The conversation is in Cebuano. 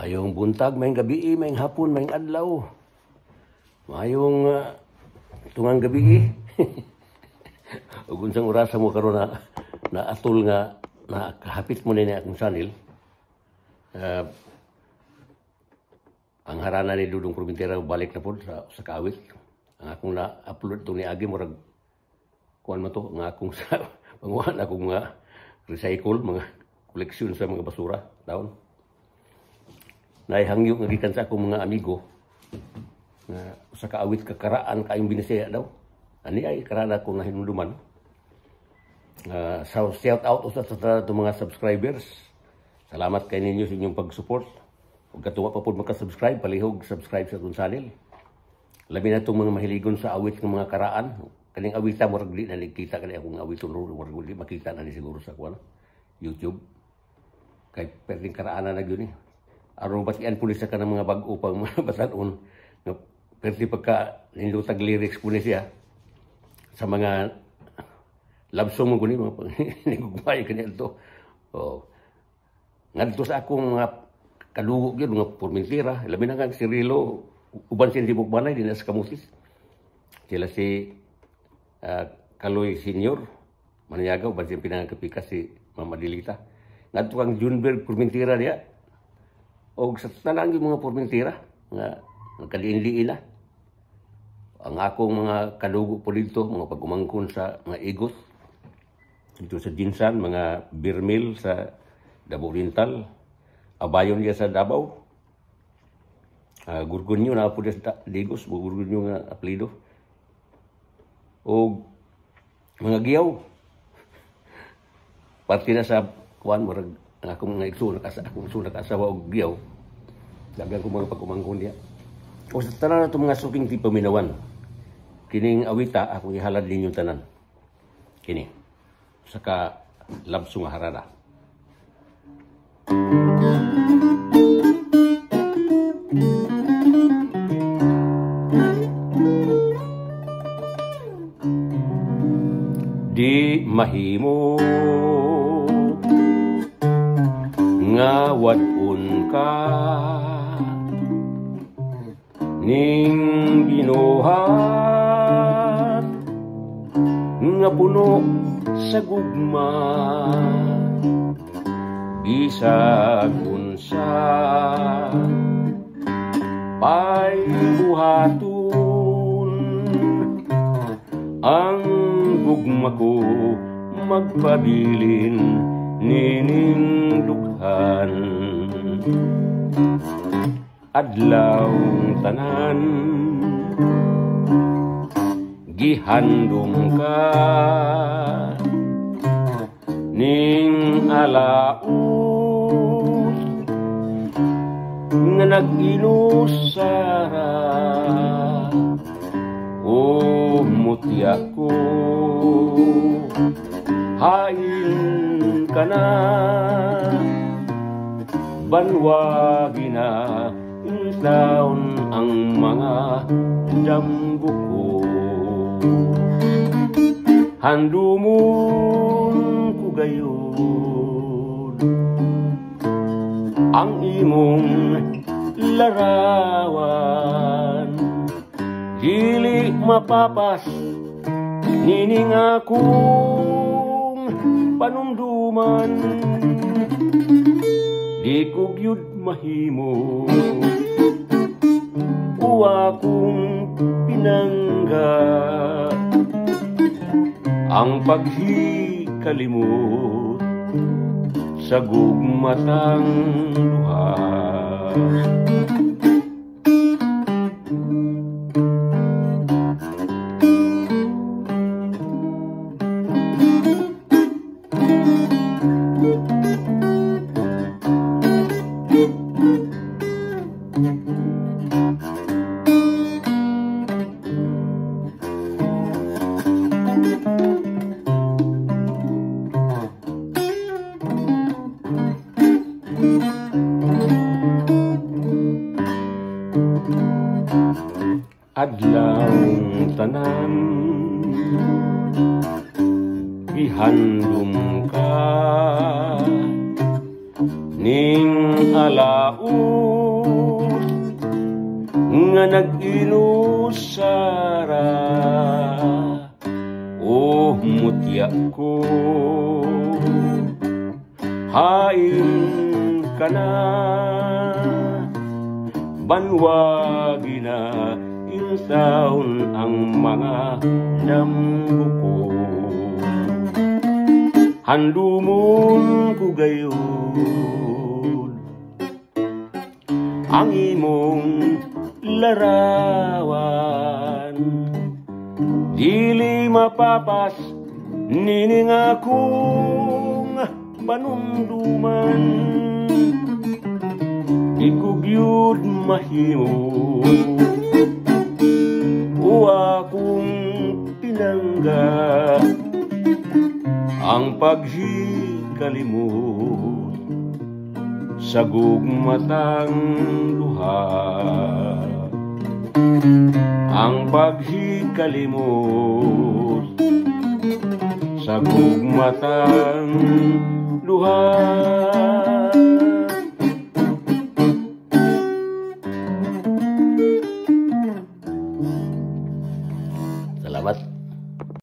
Mayong buntag, mayong gabi, mayong hapon, mayong adlaw. Mayong tungang gabi. Ug unsang orasa mo karon na naatol nga nakahapit mo nini akong channel. Ang harana ni Dudong Formentera balik na pod sa kaawit. Ang akong na-upload itong niagi murag kuan man to nga akong sa panguhan akong mga recycle, mga koleksyon sa mga basura taon. Naihangyo nga gikan sa akong mga amigo nga sa kaawit kakaraan kayong binisaya daw. Ani ay karaan akong nahinumduman. So shout out usa sa atong mga subscribers. Salamat kay ninyo sa inyong pag-support. Ug katuwa pa pod maka-subscribe, palihog subscribe sa atong channel. Labi na itong mga mahiligon sa awit ng mga karaan. Kaning awita murag di na nakita kani akong awiton murag di makita na ni siguro sa kuan YouTube. Kay perting karaanan na gyud ni. Aron batian po ni sa kanang mga bag-o pang mga batan-on nga perti pagka nindutag lyrics po ni siya sa mga love song mo guni mga nigugmay kani adto. Oh. Ngadto sa akong mga kadugo gyud mga Formentera, labi na kang Cirilo, uban siya Tibok Banay dinha sa Camotes. Sila si Kaloy Senior Maniaga, uban siya pinangkapika si Mama Dilita. Ngadto kang Junberg Formentera diya. Og sa tanan yung mga Formentera nga nagkaliin-liin na. Ang akong mga kadugo po dito, mga pag-umangkon sa mga igot dito sa Jinsan, mga Birmil sa Davao Oriental, Abayon diya sa Davao, Gurgunyo na po diya sa Digos, Gurgunyo nga apelido, o mga Giyaw. Parte na sa kuan murag ang akong mga igsoon, akong igsoon nakasawa og Giyaw. Daghan ko mga pag-umangkon diya. O sa tanan na itong mga suking ti paminawan, kining awita akong ihalad ninyong tanan. Kini saka labsong harana. Di mahimo nga wad-on ka ning binuhat nga puno sa gugma bisag unsa pay buhaton ang gugma ko magpabilin nining dughan. Adlaw tanan gihandom ka ning alaut nga nag-inusara. O mutya ko, hain ka na, banwagi na taon ang mga damgo ko. Handumon ko gayud ang imong larawan, dili mapapas nining akong panumduman. Di ko gyud mahimo o akong pinangga ang paghikalimot sa gugmatang duha. Adlaw tanan gihandom ka ning alaot Nga nag-inusara. Oh, mutya ko, hain ka na. Banwagi na intawon ang mga damgo ko. Handumon ko gayud ang imong larawan. Dili mapapas nining akong panumduman. Di ko gyud mahimo o akong pinangga ang paghikalimot sa gugmatang duha, ang paghikalimot sa gugmatang duha.